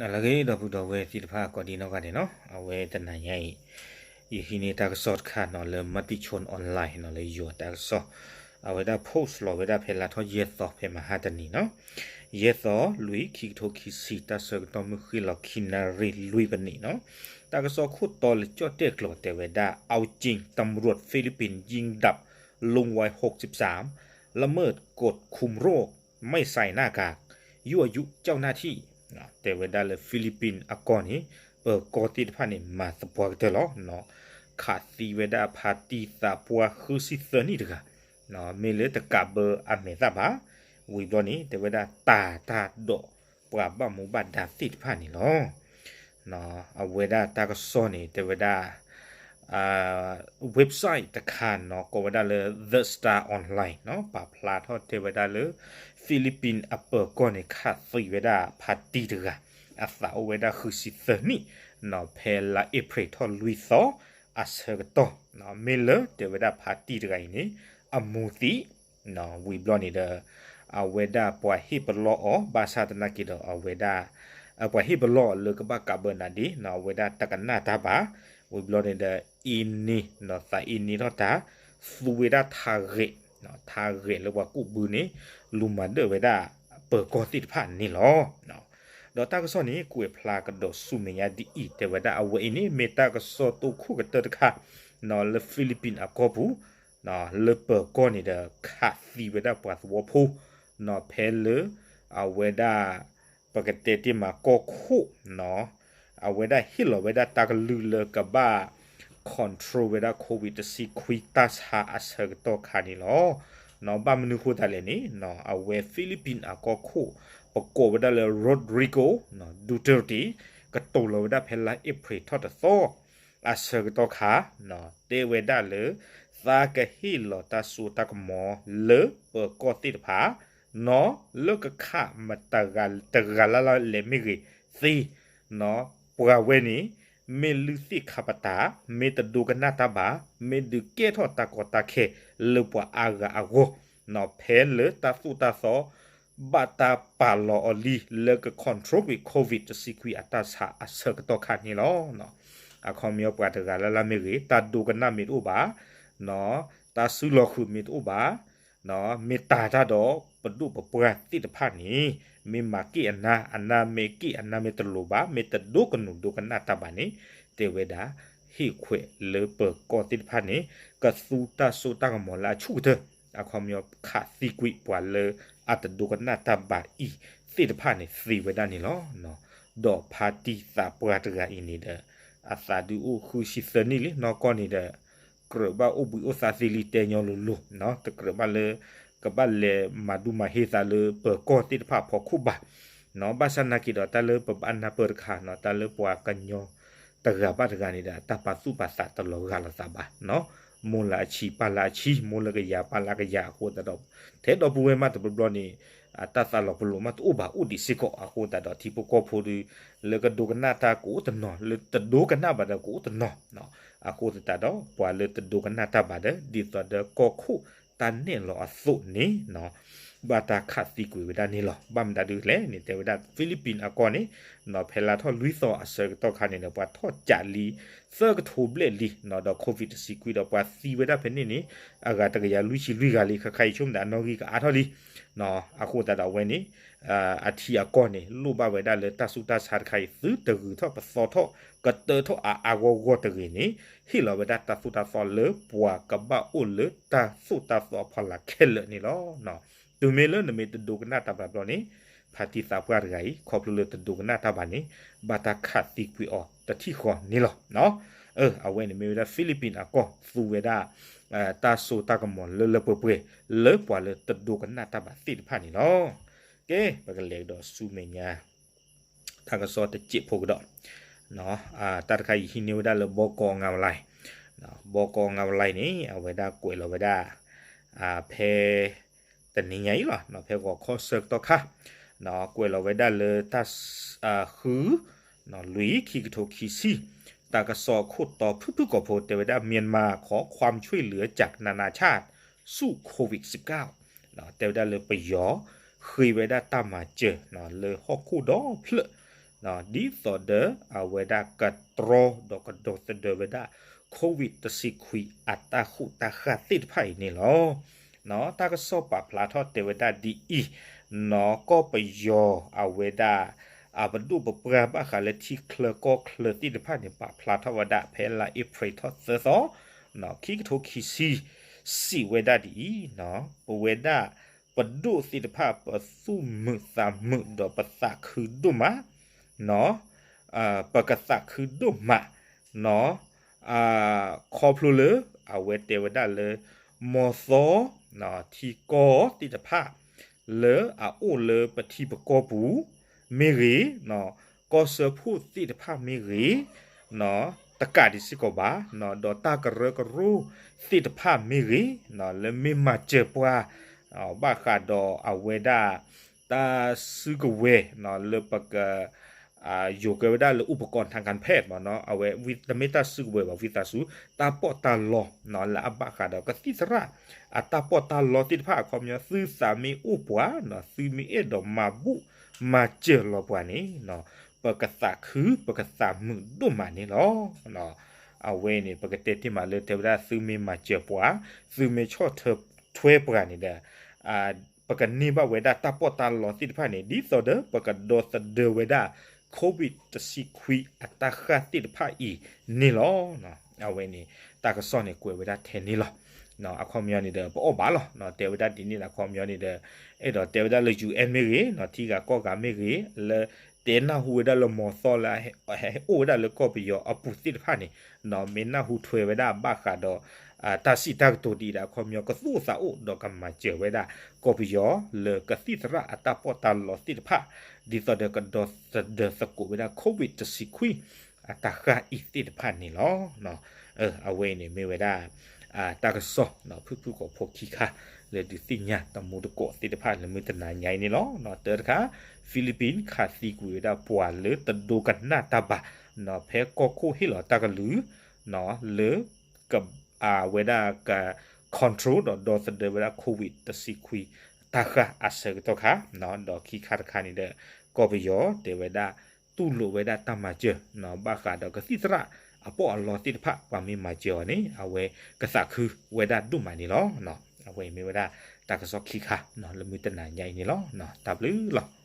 နလၢအဂ့ၤ ဒီပုၢ်ဒီဝဲၢ်သ့ၣ်တဖၣ်ကိးဒံနီၢ်ဂၤဒဲးနီၤ, အဝဲတနၤညါအံၤ ယဟံးန့ၢ်တၢ်ကစီၣ်တခါနီၤ လၢ Matichon Online နီၤ လၢယွၤတၢ်ကစီၣ်, အဝဲဒၣ် post လီၤဝဲဒၣ်ဖဲလါထီၣ်ယဲၢ်သီ ဖဲမဟါတနံၤနီၤ, ယဲၢ်သီ လွံၢ် ခံကထိခံဆံ တၢ်ဆၢကတီၢ်မုၢ်ဃ့ၢ်လီၤခံနၣ်ရံၣ်လွံၢ်ပနံးနီၤ, တၢ်ကစီၣ်ခိၣ်တီလၢကၠီၣ်တဲၣ်ကျိၤတဲဝဲဒၣ် เอาจริง ตำรวจฟิลิปปินส์ยิงดับ ลงวัยหกสิบสาม ละเมิดกฎคุมโรค ไม่ใส่หน้ากาก ยั่วยุเจ้าหน้าที่ တဲဝဲဒၣ်လၢ Philippines အကီၢ်န့ၣ် ပၢၤကီၢ်သ့ၣ်တဖၣ်န့ၣ် မၤသပှၢ်ကတၢၢ်လီၤ. ခးသံဝဲဒၣ်ဖါတံၢ်သးပှၢ်ဃုဆံသၢနံၣ်တဂၤ, မ့ၢ်လၢတကးဘၢအမဲာ်သၣ်ဘၣ်, ဝံၤဘျီန့ၣ် တဲဝဲဒၣ်တၢ်တၢ်ဒီးပှၤဘၣ်မူဘၣ်ဒါသ့ၣ်တဖၣ်န့ၣ်လီၤ. အဝဲဒၣ်တၢ်ကစီၣ်န့ၣ် တဲဝဲဒၣ် website တခါနီၤ ကိးဝဲဒၣ်လၢ The Star Online နီၤ ပာ်ဖျါထီၣ်တဲဝဲဒၣ်လၢ Philippines အပၢၤကီၢ်န့ၣ် ခးသံဝဲဒၣ်ဖါတံၢ်တဂၤ အသးအိၣ်ဝဲဒၣ်ဃုဆံသၢနံၣ်နီၤ ဖဲလါအ့ဖြ့ၣ်ထီၣ်လွံၢ်သီအဆၢကတီၢ်, မ့ၢ်လၢတဲဝဲဒၣ်ဖါတံၢ်တဂၤအံၤန့ၣ် အမိၢ်သံ ဝံၤဘျီန့ၣ်ဒီး အဝဲဒၣ်ပှၤဟ့ၣ်ပလီၢ်အီၤ ဘၣ်ဆၣ်သနာ်က့ဒီး အဝဲဒၣ် ပှၤဟ့ၣ်ပလီၢ်အီၤလၢကဘၣ်ကးဘၢနၤဒ့နီၤ အဝဲဒၣ်တကနၣ်တၢ်ဘၣ်, ဝံၤဘျီန့ၣ်ဒီး အ့န့နီၤ သးအ့န့ထီၣ်တၢ် သူဝဲဒၣ်ထါဂဲာ်, ထါဂဲာ်လၢပှၤကူၣ်ဘုန့ၣ် လူၤမၤဒၢၣ်ဝဲဒၣ်ပၢၤကီၢ်သ့ၣ်တဖၣ်န့ၣ်လီၤ. ဒီးတၢ်ကစီၣ်န့ၣ် ကွဲးဖျါကဒီးဆူမဲာ်ညါဒ်အံၤ တဲဝဲဒၣ်အဝဲအံၤန့ၣ် မ့ၢ်တၢ်ကစီၣ်တိခိၣ်ကတၢၢ်တခါနီၤ လၢ Philippines အကီၢ်ပူၤ လၢပၢၤကီၢ်န့ၣ်ဒီး ခးသံဝဲဒၣ်ပှၤသဝီဖိနီၤ ဖဲလၢ အဝဲဒၣ် ပကတဲတ့ၢ်မးကီၢ်ခိၣ်နီၤ အဝဲဒၣ်ဟ့ၣ်လီၤဝဲဒၣ်တၢ်ကလုၢ်လၢကဘၣ် control ဝဲဒၣ် COVID တဆံခွံတၢ်ဆါအဆၢကတီၢ်ခါန့ၣ်လီၤ. ဘၣ်မနုၤဃိသတးလဲၣ်န့ၣ် အဝဲ Philippines အကီၢ်ခိၣ် ပကိးဝဲဒၣ်လၢ Rodrigo Duterte ကတိၤလီၤဝဲဒၣ်ဖဲလါအ့ဖြ့ၣ်ထီၣ်တသီ အဆၢကတီၢ်ခါ တဲဝဲဒၣ်လၢ သးကဟ့ၣ်လီၤတၢ်စိတၢ်ကမီၤလၢပၢၤကီၢ်သ့ၣ်တဖၣ် နီၤ လၢကခးမတၤတဂၤလၢ်လၢ်လဲၣ်မ့ၢ်ဂ့ၤသ့ ပှၤဝဲန့ၣ် မ့ၢ်လုၢ်သ့ၣ်ခါပတာ် မ့ၢ်တဒိကနၣ်တၢ်ဘၣ် မ့ၢ်ဒုးကဲထီၣ်တၢ်ကီတၢ်ခဲလၢပှၤအါဂၤအဂီၢ် ဖဲလၢတၢ်သိၣ်တၢ်သီ ဘၣ်တၢ်ပာ်လီၤအီၤလံ လၢက control ကွံာ် COVID တဆံခွံအတၢ်ဆါအဆၢကတီၢ်ခါန့ၣ်လီၤ. အခီပညီပှၤတဂၤလၢ်လၢ်မ့ၢ်ဂ့ၤ တၢ်ဒိကနၣ်မ့ၢ်တအိၣ်ဘၣ် တၢ်စုလီၤဃုာ်မ့ၢ်တအိၣ်ဘၣ် မ့ၢ်တၤတၢ်ဒီးပဒိၣ်ပပှၢ်သ့ၣ်တဖၣ်န့ၣ် မ့ၢ်မၤက့ၣ်အနါ အနါမ့ၢ်က့ၣ်အနါမ့ၢ်တလိၤဘၣ် မ့ၢ်တဒိကနၣ်ဒိကနၣ်တၢ်ဘၣ်န့ၣ် တဲဝဲဒၣ် ဟ့ၣ်ခွဲးလၢပၢၤကီၢ်သ့ၣ်တဖၣ်န့ၣ် ကသူတၢ်စိတၢ်ကမီၤလၢအဆူၣ်ကတၢၢ် အခီပညီခးသံကွံာ်ပှၤလၢအတဒိကနၣ်တၢ်ဘၣ်အံၤသ့ၣ်တဖၣ်န့ၣ်သ့ဝဲဒၣ်န့ၣ်လီၤ. ဒီးဖါတံၢ်သးပှၢ်တဂၤအံၤန့ၣ်ဒီး အသးဒုးအိၣ်ဃုဆံသၢနံၣ်လံနီၢ်ကီၢ်န့ၣ်ဒီး ကြၢးဘၣ်အိၣ်ဘှံးအိၣ်သါသ့လံတဲညီလိၤလိၤ တကြၢးဘၣ်လၢ ကဘၣ်လဲၤမၤဒူမၤဟ့သးလၢပၢၤကီၢ်သ့ၣ်တဖၣ်အဖီခိၣ်ဘၣ် ဘၣ်ဆၣ်သနာ်က့ဒီး တၢ်လၢပဘၣ်နၢ်ပၢၢ်တခါနီၤ တၢ်လၢပှၤကညီတဂၤဘၣ်တဂၤန့ၣ်ဒီး အတၢ်ပာ်သူၣ်ပာ်သးတလီၤဂာ်လိာ်သးဘၣ်နီၤ မိၢ်လၢအဆံ ပၢ်လၢအဆံ မိၢ်လၢကယၤ ပၢ်လၢကယၤအဃိသတးဒီး ထဲဒီပုၢ်ဝဲၢ်မးတဘျီဘျီန့ၣ် အတၢ်သးလီၤပလိာ်မးတအိၣ်ဘၣ်အိၣ်ဒံးစ့ၢ်ကီး အဃိသတးဒီးထံဖိကီၢ်ဖိဒီး လၢကဒိကနၣ်တၢ်ကအိၣ်တနီၤ လၢတဒိကနၣ်ဘၣ်ဒီးကအိၣ်တနီၤ အဃိသတးဒီး ပှၤလၢတဒိကနၣ်တၢ်ဘၣ်ဒီး ဒ်သိးဒီးကီၢ်ခိၣ်တၢ်နဲၣ်လီၤအသိးန့ၣ် ဘၣ်တၢ်ခးသံကွံာ်ဝဲဒၣ်န့ၣ်လီၤ. ဘၣ်မတၤဒုလဲၣ်န့ၣ် တဲဝဲဒၣ် Philippines အကီၢ်န့ၣ် ဖဲလါထီၣ်လွံၢ်သီအဆၢကတီၢ်ခါန့ၣ်ဒီး ပှၤထီၣ်ကးလံ သၢကထိဘျဲၣ်လံဒီး COVID တဆံခွံဒီး ပှၤသံဝဲဒၣ်ဖဲန့ၣ်န့ၣ် အဂၤတကယၤလွံၢ်ဆံလွံၢ်ဂၤလံ ခါခါအံၤဆိကမိၣ်ဒၣ်အနီၣ်ဂံၢ်ကအါထီၣ်လံ အဃိသတးဒီးအဝဲန့ၣ် အထံအကီၢ်န့ၣ် လိၣ်ဘၣ်ဝဲဒၣ်လၢတၢ်ဆူးတၢ်ဆါတခါအံၤ သုတဂုၤထီၣ်ပသီထီၣ် ကတၢထီၣ်အါအါဂီၢ်ဂီၢ်တဂ့ၤန့ၣ် ဟ့ၣ်လီၤဝဲဒၣ်တၢ်သိၣ်တၢ်သီလၢပှၤကဘၣ်အိၣ်လၢတၢ်သိၣ်တၢ်သီအဖီလာ်ခဲလၢာ်န့ၣ်လီၤ. တုၤမ့ၢ်လၢနမ့ၢ်တဒိကနၣ်တၢ်ဘၣ်ဘျီန့ၣ် ဖါတံၢ်သးပှၢ်တဂၤအံၤ ခီဖျိလၢတဒိကနၣ်တၢ်ဘၣ်န့ၣ် ဘၣ်တၢ်ခးသံကွံာ်အီၤတထံၣ်ဃီန့ၣ်လီၤ. အဝဲန့ၣ်မ့ၢ်ဝဲဒၣ် Philippines အကီၢ်သူဝဲဒၣ် တၢ်စိတၢ်ကမီၤလၢလၢပှဲၤပှဲၤ လၢပှၤလၢတဒိကနၣ်တၢ်ဘၣ်သ့ၣ်တဖၣ်န့ၣ်လီၤ. ကဲ ပကလဲၤကဒီးဆူမဲာ်ညါ တၢ်ကစီၣ်တစဲးဖိကဒီး တၢ်တခါအံၤဟံးန့ၢ်ဝဲဒၣ်လၢ ဘီကီ online ဘီကီ online န့ၣ် အဝဲဒၣ်ကွဲးလီၤဝဲဒၣ် ဖဲ တနံၤညါအံၤလီၤ ဖဲဂီၤခီဆၢကတီၢ်ခါ ကွဲးလီၤဝဲဒၣ်လၢတၢ်ဃု လွံၢ် ခံကထိခံဆံ တၢ်ကစီၣ်အခိၣ်တီဖုၣ်ဖုၣ်ကိာ်ဖိ တဲဝဲဒၣ် မြန်မာ ขอความช่วยเหลือจากนานาชาติ สู้โควิดสิบเก้า တဲဝဲဒၣ်လၢပယီၤ ဃ့ဝဲဒၣ်တၢ်မၤစၢၤ လၢဟီၣ်ခိၣ်ဒီဖျၢၣ် ဒ်သိးဒီးအဝဲဒၣ်ကတြီဒီးကဒီသဒၢဝဲဒၣ် COVID တဆံခွံအတၢ်ဃူတၢ်ဃာ်သ့ၣ်တဖၣ်အံၤန့ၣ်လီၤ. တၢ်ကစီၣ်ပာ်ဖျါထီၣ်တဲဝဲဒၣ်ဒ်အံၤ, နီၢ်ကီၢ်ပယီၤအဝဲဒၣ် အပဒိၣ်ပပှၢ်ဘၣ်ဃးလၢထံချၢကီၢ်ချၢသ့ၣ်တဖၣ်န့ၣ် ပာ်ဖျါထီၣ်ဝဲဒၣ်ဖဲလါအ့ဖြ့ၣ်ထီၣ်သၢသီ ခံကထိခံဆံ စံးဝဲဒၣ်ဒ်အံၤ, ပဝဲဒၣ်ပဒိၣ်သ့ၣ်တဖၣ် ပသူၣ်မုာ်သးမုာ်ဒီးပသးခုဒိၣ်မး, ပကသးခုဒိၣ်မး, ခီဖျိလၢအဝဲတဲဝဲဒၣ်လၢ မီၤသီ ထံကီၢ်သ့ၣ်တဖၣ် လၢအအိၣ်လၢပထံပကီၢ်ပူၤမ့ၢ်ဂ့ၤ, ကီၢ်စၢဖှိၣ်သ့ၣ်တဖၣ်မ့ၢ်ဂ့ၤ, တကးဒံးစ့ၢ်ကီးဘၣ်, ဒီးတၢ်ကရၢကရိသ့ၣ်တဖၣ်မ့ၢ်ဂ့ၤ, လၢမ့ၢ်မၤစၢၤပှၤ ဘၣ်ဃးဒီးအဝဲဒၣ် တၢ်စုကဝဲၤ လၢပက ယိၤကဲဝဲဒၣ်လၢ อุปกรณ์ทางการแพทย์ မ့ၢ်နီၤ, အဝဲတမ့ၢ်တၢ်စုကဝဲၤဘၣ် ဝံသးစူၤ တၢ်ပီးတၢ်လီ လၢအဘၣ်ဃးဒီးကသံၣ်သရၣ် အတၢ်ပီးတၢ်လီသ့ၣ်တဖၣ်အခီပညီ သုသးမ့ၢ်အိၣ်ပှၤ သုမ့ၢ်အဲၣ်ဒိးမၤဘူၣ်မၤစၢၤလီၤပှၤန့ၣ် ပကသးခု ပကသးမုာ်ဒိၣ်မးန့ၣ်လီၤ. အဝဲန့ၣ် ပကတဲတ့ၢ်မးလၢတဲဝဲဒၣ် သုမ့ၢ်မၤစၢၤပှၤ သုမ့ၢ်ဆီၣ်ထွဲပှၤန့ၣ်ဒီး ပကန့ၢ်ဘၣ်ဝဲဒၣ်တၢ်ပီးတၢ်လီသ့ၣ်တဖၣ်န့ၣ် ဒ်သိးဒီးပကဒီသဒၢဝဲဒၣ် COVID တဆံခွံအတၢ်ဃာ်သ့ၣ်တဖၣ်အံၤန့ၣ်လီၤ. အဝဲန့ၣ် တၢ်ကစီၣ်န့ၣ်ကွဲးဝဲဒၣ်ထဲန့ၣ်လီၤ. အခီပညီန့ၣ်ဒီး ပအီၣ်ဘၣ်လီၤ. တဲဝဲဒၣ်ဒ်န့ၣ်လီၤ. အခီပညီန့ၣ်ဒီး အဲၣ်ဒိးတဲဝဲဒၣ်လၢ ယူၣ်အဲၣ် မ့ၢ်ဂ့ၤ, ထံဂၤကီၢ်ဂၤမ့ၢ်ဂ့ၤ, လၢတဲနၢ်ဟူဝဲဒၣ်လၢမီၤသီလၢ ဟဲအိၣ်ဝဲဒၣ်လၢကီၢ်ပယီၤအပူၤသ့ၣ်တဖၣ်န့ၣ် မ့ၢ်နၢ်ဟူထွဲဝဲဒၣ်ဘၣ်ဃးဒီး တၢ်စံးတၢ်ကတိၤဒ်အံၤဒီး အခီပညီကသူၣ်အိၣ်သးအိၣ်ဒီးကမၤစၢၤဝဲဒၣ် ကီၢ်ပယီၤလၢကသံၣ်သရၣ်အတၢ်ပီးတၢ်လီသ့ၣ်တဖၣ် ဒ်သိးဒီးကဒီသဒၢသကိးဝဲဒၣ် COVID တဆံခွံအတၢ်ဃာ်အံၤသ့ၣ်တဖၣ်န့ၣ်လီၤ. အဝဲအံၤန့ၣ်မ့ၢ်ဝဲဒၣ် တၢ်ကစီၣ် ဖုၣ်ဖုၣ်ကိာ်ဖိခံခါ လၢဒုးသ့ၣ်ညါတမူတကိးသ့ၣ်တဖၣ်လၢမုၢ်တနၤညါအံၤန့ၣ်လီၤ. တၢတခါ Philippines ခးသံကွံာ်ဝဲဒၣ်ပှၤလၢတဒိကနၣ်တၢ်ဘၣ် ဖဲကီၢ်ခိၣ်ဟ့ၣ်လီၤတၢ်ကလုၢ် လၢ အဝဲဒၣ်က control ဒီးဒီသဒၢဝဲဒၣ် COVID တဆံခွံ တၢ်ဃာ်အဆၢကတီၢ်ခါ, ဒီးခံခါတခါန့ၣ်ဒီး ကီၢ်ပယီၤတဲဝဲဒၣ် တူၢ်လိာ်ဝဲဒၣ်တၢ်မၤစၢၤ ဘၣ်ဃးဒီးကသံၣ်သရၣ်အပီးအလီသ့ၣ်တဖၣ် ပှၤမ့ၢ်မၤစၢၤအီၤန့ၣ် အဝဲကသးခုဝဲဒၣ်ဒိၣ်မးန့ၣ်လီၤ. အဝဲမ့ၢ်ဝဲဒၣ်တၢ်ကစီၣ်ခံခါ လၢမုၢ်တနၤညါအံၤန့ၣ်လီၤ. တၢ်ဘျုးလီၤ.